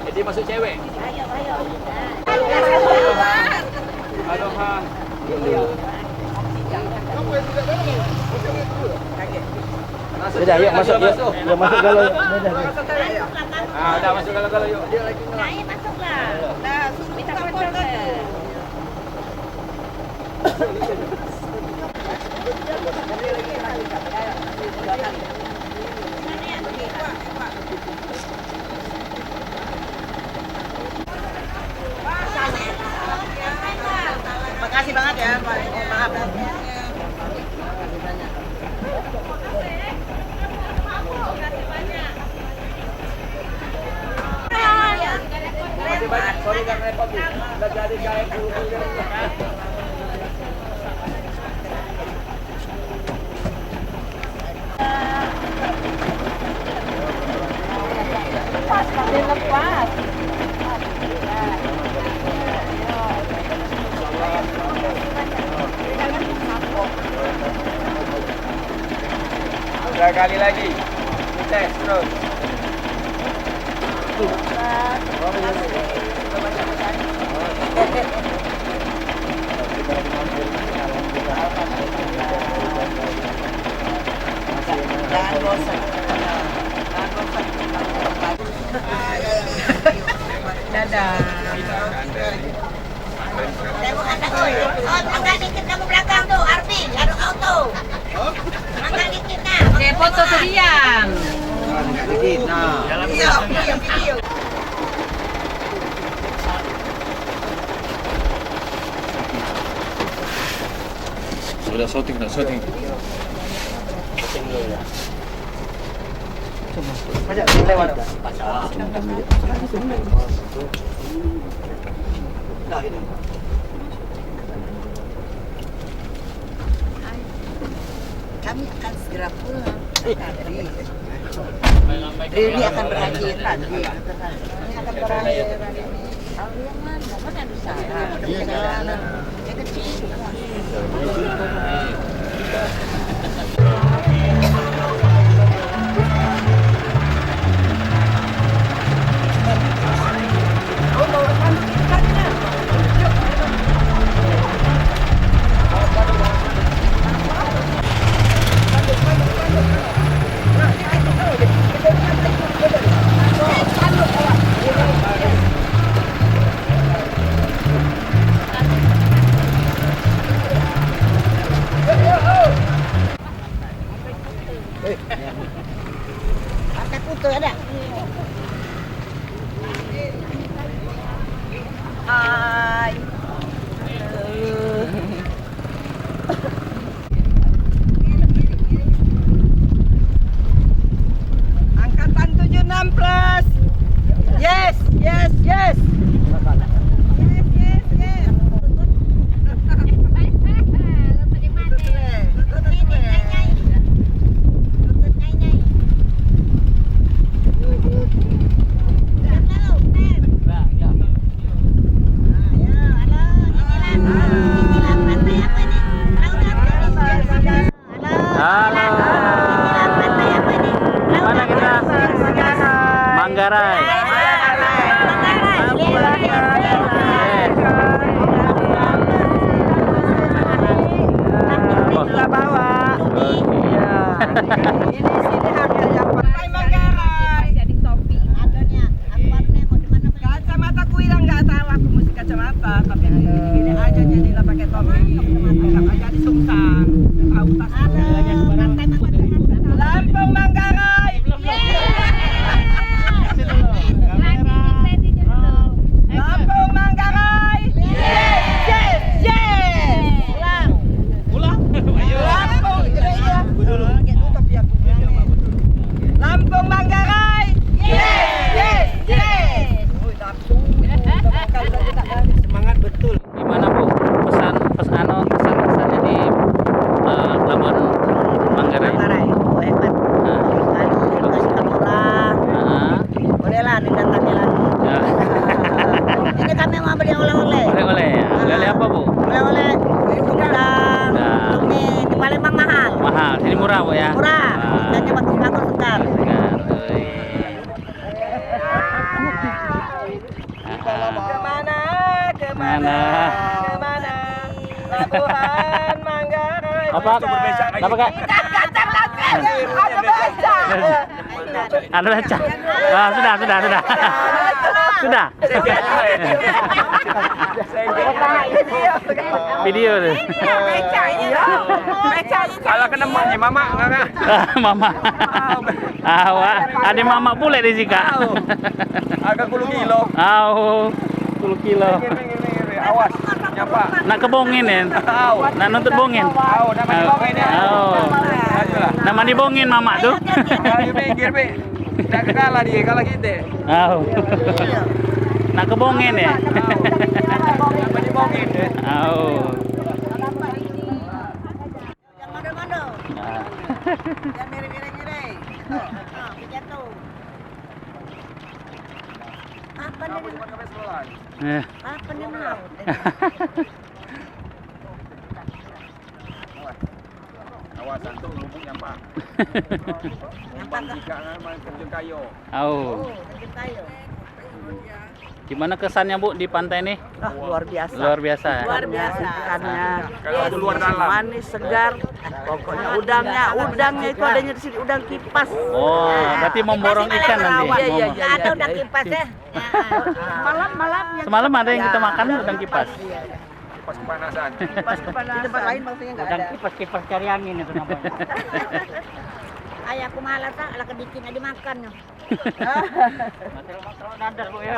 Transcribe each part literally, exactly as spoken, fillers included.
Jadi masuk cewek. Aduh, ha. Udah, yuk masuk, yuk. Yuk masuk galo. Udah, udah. Ah, udah masuk galo-galo, yuk. Dia lagi ngelak. Naik masuklah. Nah, suruh minta foto. Makasih banget ya, Pak. Mohon maaf. Makasih banyak. Sorry udah ngerepotin. Udah jadi jahit bulu-bulu. Dua kali lagi. Tes terus. Dadah. Tengok atas, oi. Oh, langkah dikit kamu belakang tu, Arfi, ado auto. Langkah dikit nah. Oke, foto tu diam. Dikit, nah. Iya, iya, video. Udah syuting, udah syuting. Kami akan segera pulang. Ini akan berakhir. Ini akan berakhir. Pakai putus ada. Hai. Angkatan tujuh enam plus. Yes, yes, yes. Yes, yes, yes. Halo. Mana kita? Manggarai. Manggarai. Kacamata ku hilang, nggak tahu aku mesti kacamata, tapi gini aja jadilah pakai topi. Anggap aja disungsang. Tahu tas. Lampung Manggarai. Lampung Manggarai. Yes, yes, yes. Ulang. Ulang. Ayo. Lampung. Lampung Manggarai. Yes, yes, yes. Semangat betul. Apa? Apa, Kak? Ada becak. Ah, sudah, sudah, sudah. Sudah. Video tu. Salah kena mak ni, mamak nganga. Mamak. Awak, ada mamak pulek di sini, Kak. Au. Agak puluh kilo. Au, puluh kilo. Awas, nyapa. Nak ke bongin, ya? Au. Nak nuntut bongin. Au, nak mandi bongin, ya? Au. Ayolah. Nak mandi bongin, mamak tu. Ayo, minggir, Pi. Nak kalah dia, kalah kita. Au. Nak ke bongin, ya? Au. Nak mandi bongin, ya? Au. Jangan mando-mando. Nah. Jangan miring-miring-miring. Gitu. Ha, begitu. Apa ni? Eh. Apa ni mau? Awas, antuk lubuk nyampah. Umpan tiga kan, main terjun kayu. Au. Oh, terjun kayu. Gimana kesannya, Bu, di pantai nih? Ah, luar biasa. Luar biasa, ya? Luar biasa. Ikannya Kalau aku luar dalam. Manis, segar. Pokoknya udangnya, udangnya itu adanya di sini, udang kipas. Oh, berarti memborong ikan nanti. Iya, iya, iya, iya. Ada udang kipas, ya? Malam-malam yang Semalam ada yang kita makan, udang kipas. Pas kepanasan. Pas kepanasan. Di tempat lain maksudnya nggak ada. Udang kipas, kipas cari angin itu namanya. Ay, aku malas, ah, lah kedikit nggak dimakan, no. Telok, telok dadar, Bu, ya.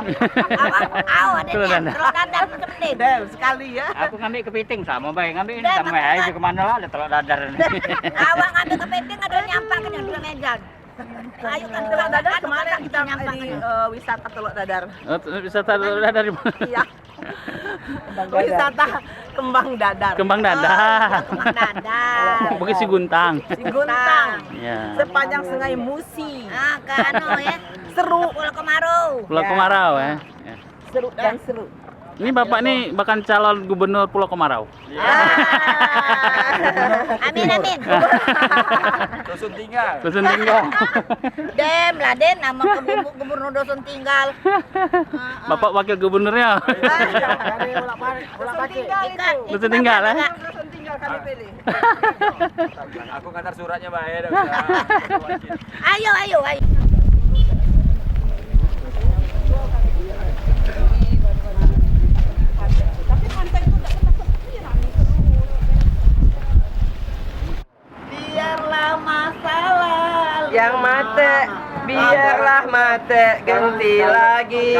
Apa? Au, ada Telok niat dadar. Telok dadar, mending. Dem, sekali, ya. Aku ngambil kepiting sama bae, ngambil ini Dem, sama aku aja kan. Kemana lah ada telok dadar ini. Awak ngambil kepiting, ada nyampah ke dua meja. Ayo kan, Telok dadar kemarin kita nyampah ini, ke eh, wisata Telok Dadar. Oh, wisata Telok Dadar di mana? Iya. Wisata Kembang Dadar. Kembang Dadar. Oh, iya, Kembang Dadar. Bukit Siguntang. Siguntang. Iya. Sepanjang Sungai Musi. Ah, ke anu, ya. Seru. Pulau Kemarau. Pulau Kemarau, ya. Ya. Seru dan seru. Ini Bapak nih bakal calon gubernur Pulau Kemarau. Ah. Amin, amin. Dusun tinggal. Dusun tinggal. Dem lah, Den, nama gubernur, gubernur Dusun tinggal. Bapak wakil gubernurnya. Dusun tinggal itu. Dusun tinggal, eh? Dusun tinggal kami pilih. Aku ngantar suratnya bae dah. Ayo, ayo, ayo. Biarlah masa lalu. Yang mate, biarlah mate, ganti lagi.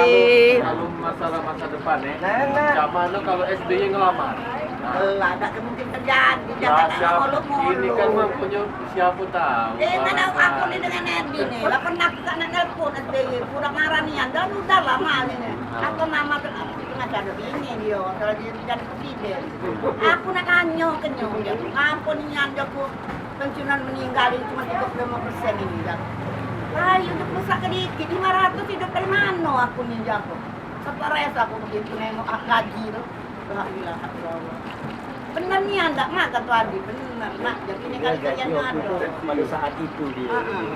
Kalau, kalau masalah masa depan, eh. Nah, nah. Zaman tu kalau S B Y ngelamar. Lah, tak mungkin terjadi. Lah, jangan siapa, ngolok-ngolok. Ini kan mempunyai siapa tahu. Eh, kan aku ni dengan Edi ni. Lah, pernah aku nak nelpon S B Y, pura marah nian. Dah, udah lama ni. Aku mama tu, aku tu macam ada bini dia. Kalau dia jadi presiden. Aku nak tanya ke nyo, dia tu, "Ngapa nian?" Dia aku, "Pensiunan meninggal ini cuma tiga puluh lima persen ini," dia. "Lah, hidup besar ke dikit, lima ratus hidup dari mana aku ni?" Dia aku. Stres aku begitu nengok hak gaji tu. La ilaha illallah. Bener nian dak mak kata Adi, bener nak. Jadi ni kali kerjaan ado. Pada saat itu dia.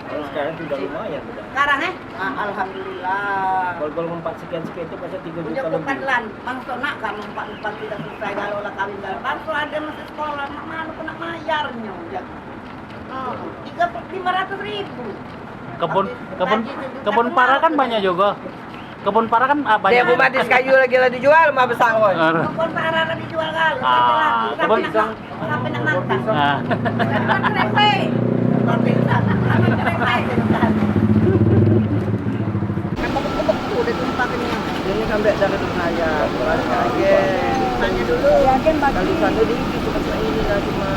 Kalau sekarang tu dah lumayan dah. Sekarang, eh? Ah, alhamdulillah. Kalau, kalau empat sekian-sekian tu pasal tiga juta lebih. Empat lan. Bangso nak kamu empat-empat tidak selesai kalau lah kawin dalam. Bangso ada masih sekolah, mak mana pun nak mayarnya. Oh, tiga, lima ratus ribu. Kebun, kebun, kebun para kan banyak juga. Kebun para kan, ah, banyak. Dia buat kayu lagi lah dijual, mah besar, woi. Kebun para lah dijual kan. Ah, kebun pisang. Sampai nak matang. Ah. Kerepek. Kerepek. Kerepek. Beku-beku dia tumpah kenyang. Ini sampai dari saya, keluarga agen. Tanya dulu. Agen bagi. Kalau sana dikit cuma ini lah, cuma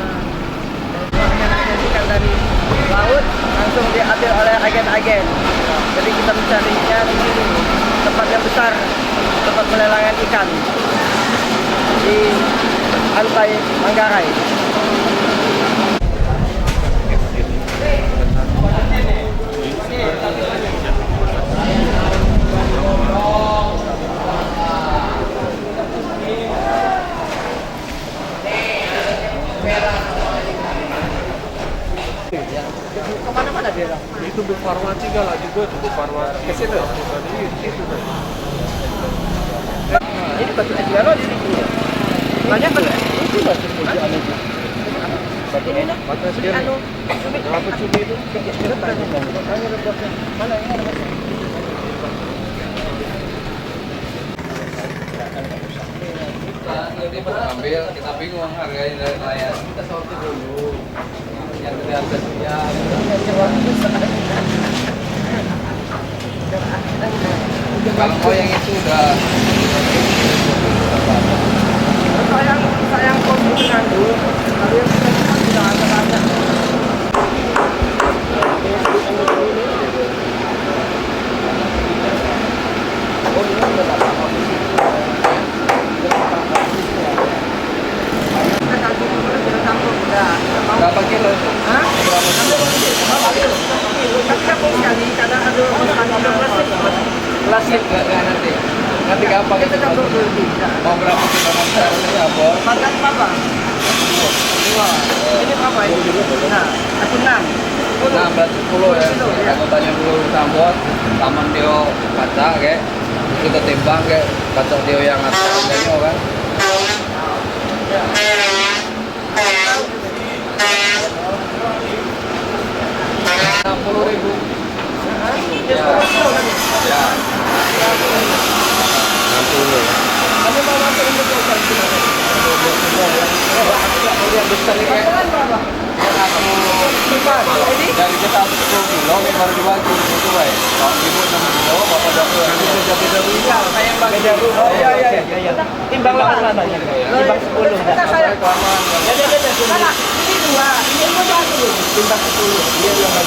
ikan dari laut langsung diambil oleh agen-agen. Jadi kita mencarinya di sini, tempat yang besar, tempat pelelangan ikan di Pantai Manggarai. Kemana-mana dia lah. Itu Bu Farwa tiga lah juga tuh, Bu Farwa. Ke situ? Iya, di situ tuh. Nah, ini batu es juga loh di sini. Banyak batu es. Itu masih pojok itu. Ini nah, cumi anu, cumi. Apa cumi itu? Mana ini? Ambil, kita bingung harganya dari nelayan. Kita sortir dulu. Yang dari atas, ya. Kalau kau yang itu udah. Sayang, sayang kau bukan dulu. Kalau yang kita sudah ada banyak. Berapa kilo itu? Hah? Berapa kilo? Tapi kampung sekali, kadang ada orang lima belas. Plastik gak, gak nanti. Nanti gampang itu. Kita campur dulu. Mau berapa kilo nanti harusnya, Bos? Makan apa? Dua. Ini berapa ini? Nah, aku enam. Enam belas sepuluh ya. Sepuluh kilo, ya. Aku tanya dulu sama Bos, sama dia kata, kayak kita timbang, kayak kata dia yang atas harganya kan. Enam puluh ribu. Ya. Ya. Enam puluh. Kamu mau masuk untuk program gimana? Yang besar ini. Dari kita sepuluh kilo, ini baru dibagi. Itu baik. Kalau ibu enam kilo, bapak dapat. Beda-beda. Iya, kayak yang bagi. Beda. Oh, iya, iya, iya, iya. Timbang lah sana, timbang sepuluh dah. Salah. Ini dua, ini dua satu. Timbang sepuluh.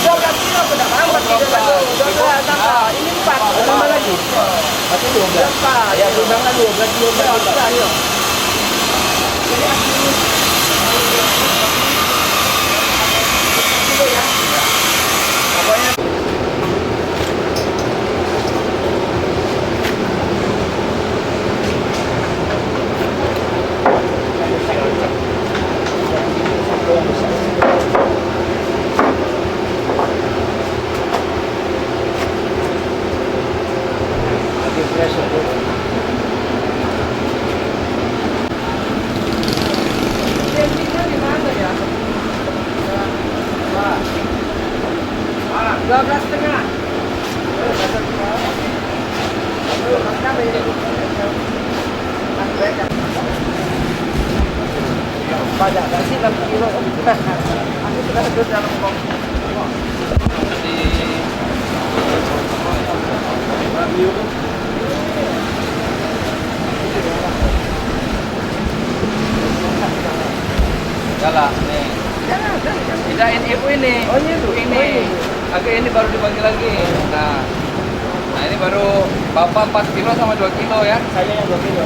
Dua belas kilo aku tak mau, berarti dua belas. Dua belas tambah. Ini empat. Tambah lagi. Berarti dua belas. Empat. Ya, timbang lah dua belas, dua belas. Dua belas, ya. Dua belas setengah. Banyak gak sih enam kilo? Aku sudah terus dalam kong. Yalah, nih. Tidak, ini ibu ini. Oh, ini tuh. Ini. Oh, ini. Agak ini baru dibagi lagi. Nah. Nah, ini baru bapak empat kilo sama dua kilo ya. Saya yang dua kilo.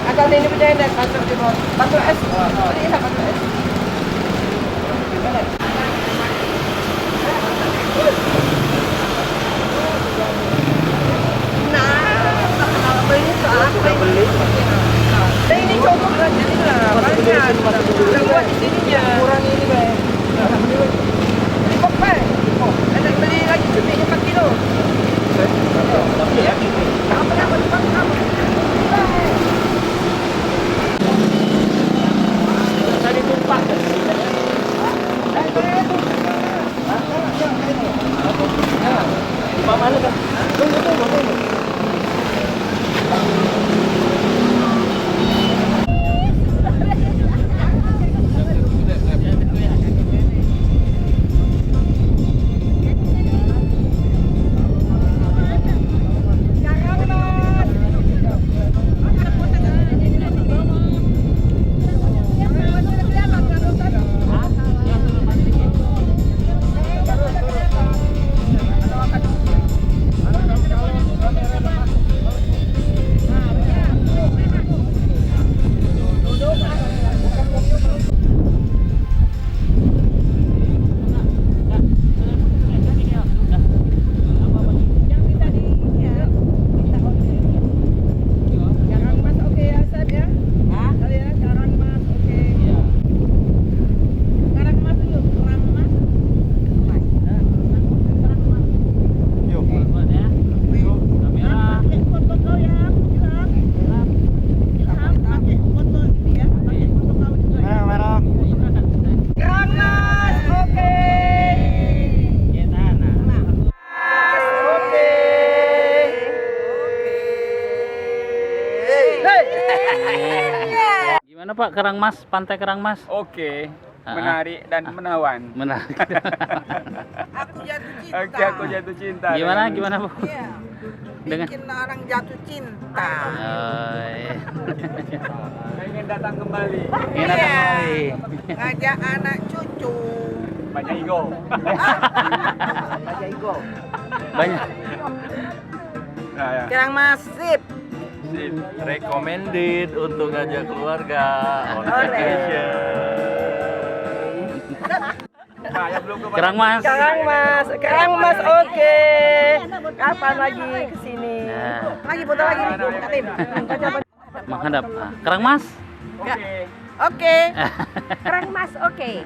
Agak ini punya ini, satu kilo. Satu es. Ini enak, satu es. Gimana? Nah, tak kenal apa ini, tak apa ini. Nah, ini cukup lah, jadi lah, banyak. Kita buat di sininya. Kurang ini, Bang. Ini kok, Bang? Ada beli lagi cumi empat kilo. Apa, apa, apa, apa? Tadi tumpah. Kenapa Kerang Mas, Pantai Kerang Mas? Oke, ah, ah, menarik dan, ah, menawan. Menarik. Aku jatuh cinta. Oke, aku jatuh cinta. Gimana, dengan, gimana, Bu? Iya. Dengan bikin orang jatuh cinta. Oh, iya. Pengen datang kembali. Pengen datang, iya, kembali. Ngajak anak cucu. Banyak ego. Banyak. Nah, ya. Kerang Mas, sip. Sip. Recommended untuk ngajak keluarga on, oleh, vacation. Nah, yang belum ke Kerang Mas. Kerang Mas, Kerang Mas, oke. Kapan lagi ke sini? Nah. Lagi foto lagi nih, Kak Tim. Menghadap. Ah, Kerang Mas. Ya. Oke. Kerang Mas, oke.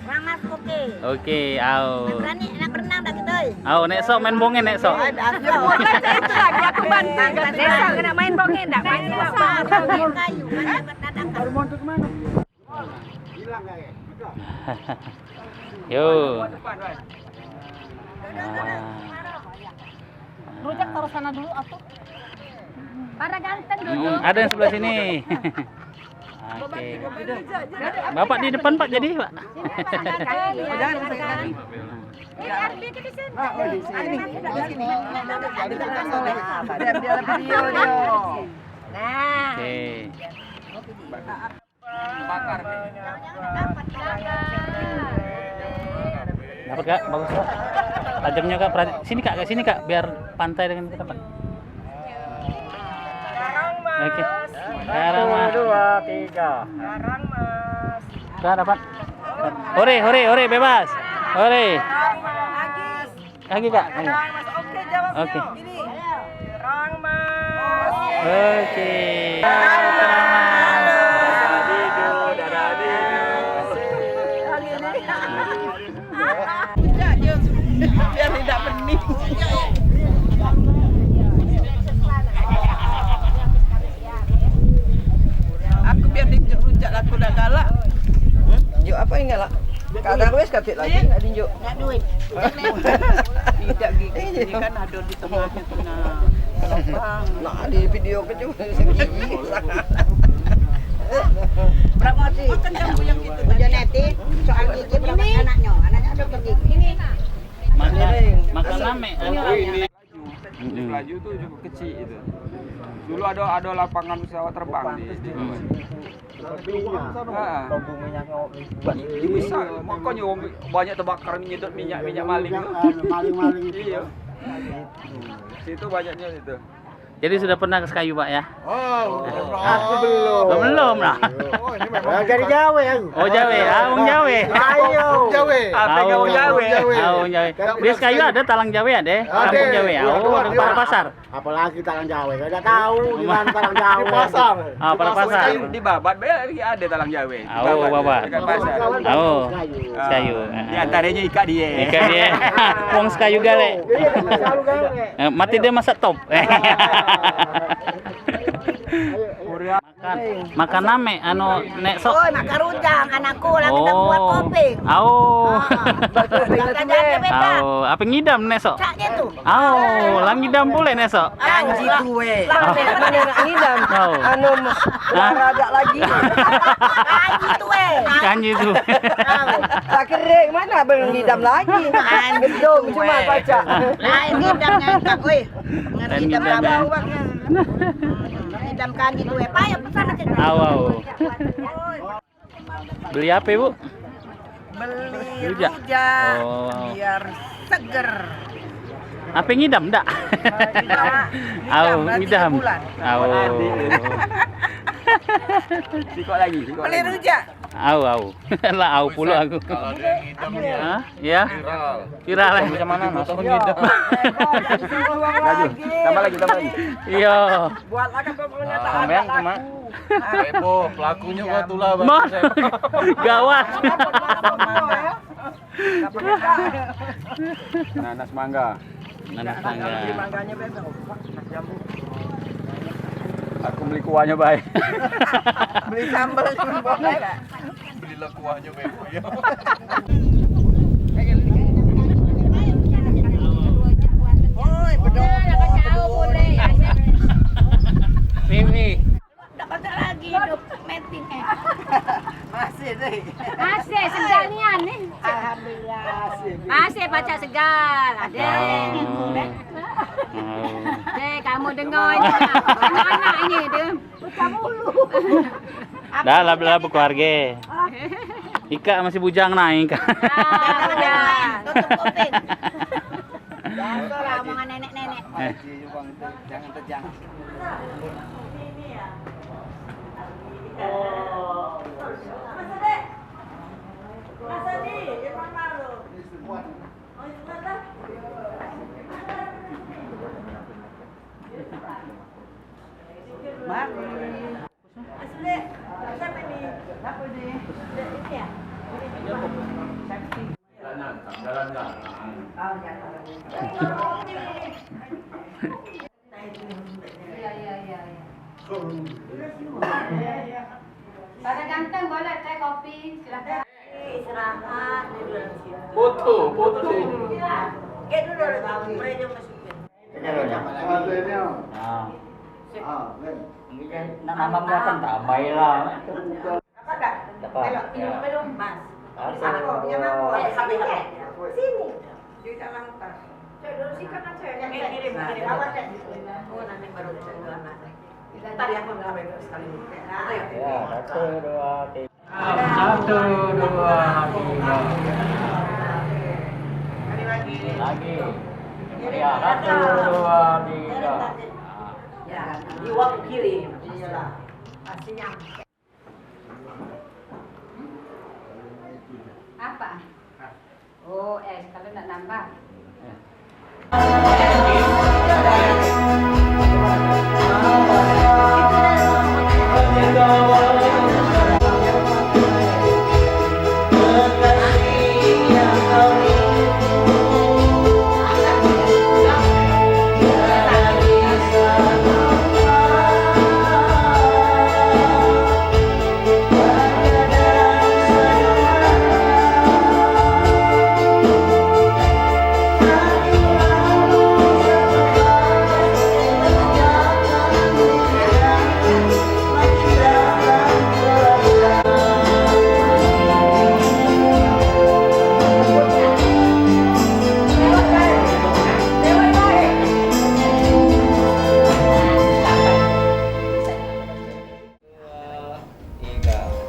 Kerang Mas, oke. Oke, au. Nak berani, nak berenang dah kita, oi. Au, nek sok main bongen, nek sok. Ai, dah. Ya, buat aja itu lagi, aku bantu. Nek sok kena main bongen dah, main bongen. Kayu, kan dapat dadakan. Yo. Nah. Rujak taruh sana dulu, atuh. Para ganteng dulu. Hmm, ada yang sebelah sini. Oke. Bapak di depan, Pak, jadi, Pak. Sini, Pak, ada kali, ya, silakan. Ini Arbi di sini. Nah, oh, di sini. Di sini. Biar, biar video dia. Nah. Oke. Dapat, Kak, bagus, Kak. Tajamnya, Kak, perhati-, sini, Kak, ke sini, Kak, biar pantai dengan kita, Pak. Oke. Sekarang, Mas. Satu, dua, tiga. Sekarang, Mas. Udah dapat. Hore, hore, hore, bebas. Hore. Lagi, Kak. Ayo. Oke, jawabnya. Oke. Ini. Rang, Mas. Oke. Rang, Mas. Dadah, Didu. Dadah, Didu. Puncak je. Biar tidak pening. Aku biar diinjak rujak aku dah galak. Hmm? Juk apa yang galak? Kadang wes katik lagi nak diinjuk. Nak duit. Tidak gigi ini kan ada di tengahnya tu, nah. Lubang. Nah, di video ke cuma segigi. Promosi. Makan jambu yang gitu tadi. Hujan nanti soal gigi berapa anaknya? Anaknya ada pergi. Ini. Makan, makan lame. Ini. Di Pelaju tu cukup kecil itu. Dulu ada, ada lapangan pesawat terbang di, di bawah. Heeh. Di besar, makanya banyak terbakar, nyedot minyak, minyak maling tu. Maling-maling itu. Iya. Situ banyaknya situ. Jadi sudah pernah ke Sekayu, Pak, ya? Oh, aku belum. Oh, belum lah. Oh, ini memang dari Jawa aku. Oh, Jawa. Ah, wong Jawa. Ayo. Jawa. Ah, wong Jawa. Ah, wong Jawa. Di Sekayu ada talang Jawa, ada? Ada. Kampung Jawa. Oh, di Pasar. Apalagi talang Jawa, gak tahu di mana talang Jawa. Di pasar. Ah, pada pasar. Di Babat be lagi ada talang Jawa. Au, Babat. Dekat pasar. Au. Sekayu. Di antaranya ikak dia. Ikak dia. Wong Sekayu galek. Iya, selalu galek. Eh, mati dia masak top. Makan, makan name anu nek sok. Oi, makan rujak, anakku lagi nak buat kopi. Au. Ah. Buat kopi. Au, apa ngidam nek sok? Caknya tu. Au, lagi ngidam pule nek sok. Kanji tue. Lah, mana nak ngidam? Au. Anu, hah? Marah agak lagi. Kanji tue. Kanji tu. Au. Tak kering, mana belum ngidam lagi? Kanji tue. Cuma baca. Lain ngidam ngangkat, weh. Ngidam ngidam, ya. Ngidam kanji tue. Payah pesan aja. Au, au. Beli apa, Bu? Beli rujak. Rujak. Oh. Biar seger. Apa ngidam dak? Au, ngidam. Au. Sikok lagi, sikok lagi. Beli rujak. Au, au. Lah, au pulo aku. Kalau ada yang ngidam ya. Hah? Ya? Viral. Viral, eh. Macam mana? Masa aku ngidam? Laju. Tambah lagi, tambah lagi. Iya. Buat lagi pokoknya tak ada. Sampean cuma. Heboh, pelakunya gua tulah, Bang. Gawat. Nanas mangga. Nanas mangga. Beli mangganya, Beb. Aku beli kuahnya bae. Beli sambelnya boleh. Belilah kuahnya bae. Oi, bedok. Sini. Dak pacak lagi hidup meeting, eh. Eh, kamu dengar ni. Anak-anak ni dia. Dah lah, lah berkeluarga. Ikak masih bujang naik. Ah, ya. Tutup kuping. Biasalah omongan nenek-nenek. Eh. Jangan terjang. Pada ganteng boleh teh kopi, silakan. Istirahat dulu. Foto, foto. Kayak dulu udah tahu, boleh dia masukin. Nah. Nak nambah muatan, tambahilah. Apa dah? Apa? Belok, minum apa dulu? Mas. Aku di sana kok, punya mangkok. Eh, sampai, sampai. Sini. Dia tak lantas. Cek dulu sikat aja. Kirim, kirim, kirim. Apa, Cek? Oh, nanti baru cek dulu anak. Tadi aku nggak bebek sekali. Ayo. Ya, satu, dua, tiga. Satu, dua, tiga. Sekali lagi. Lagi. Ya, satu, dua, tiga. Ya, di waktu kirim. Iyalah. Pasti nyampe. Apa? Oh, es, kalau nak nambah. Dua, tiga.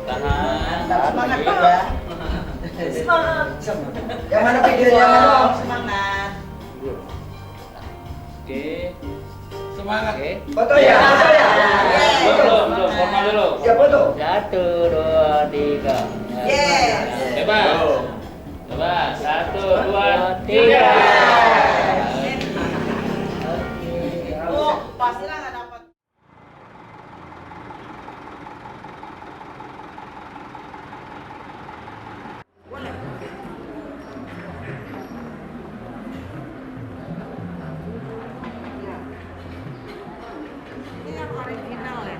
Tahan. Semangat, Pak. Semangat. Yang mana videonya, Bang? Semangat. Oke. Semangat. Oke. Foto ya, foto ya. Belum, belum, belum. Formal dulu. Ya, foto. Satu, dua, tiga. Yes. Bebas. Bebas. Satu, dua, tiga. Oh, pastilah nggak dapat. Ini yang original ya.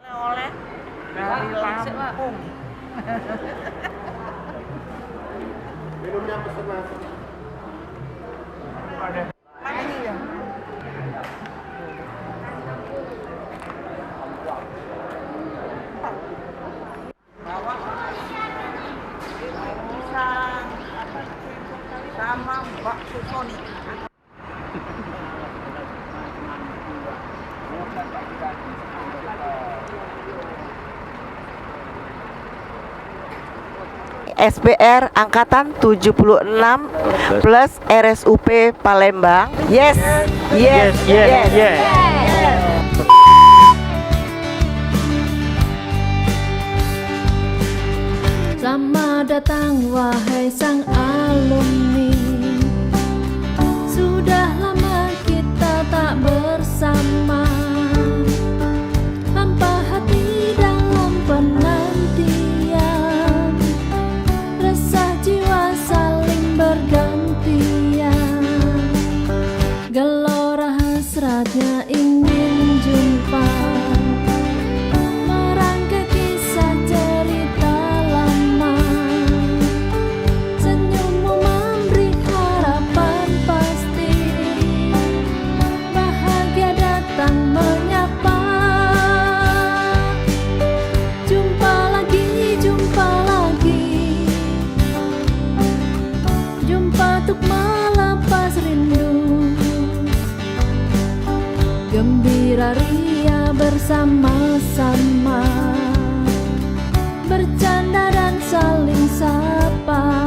Oleh-oleh dari Lampung. Minumnya pesen, Mas. Ada. Lagi ya. Sama bakso Sony. S P R angkatan tujuh puluh enam plus R S U P Palembang. Yes, yes, yes, yes. Selamat datang, wahai sang alumni. Sudah lama kita tak bersama, hampa hati dalam penantian, resah jiwa saling bergantian. Melepas rindu, gembira ria bersama-sama, bercanda dan saling sapa.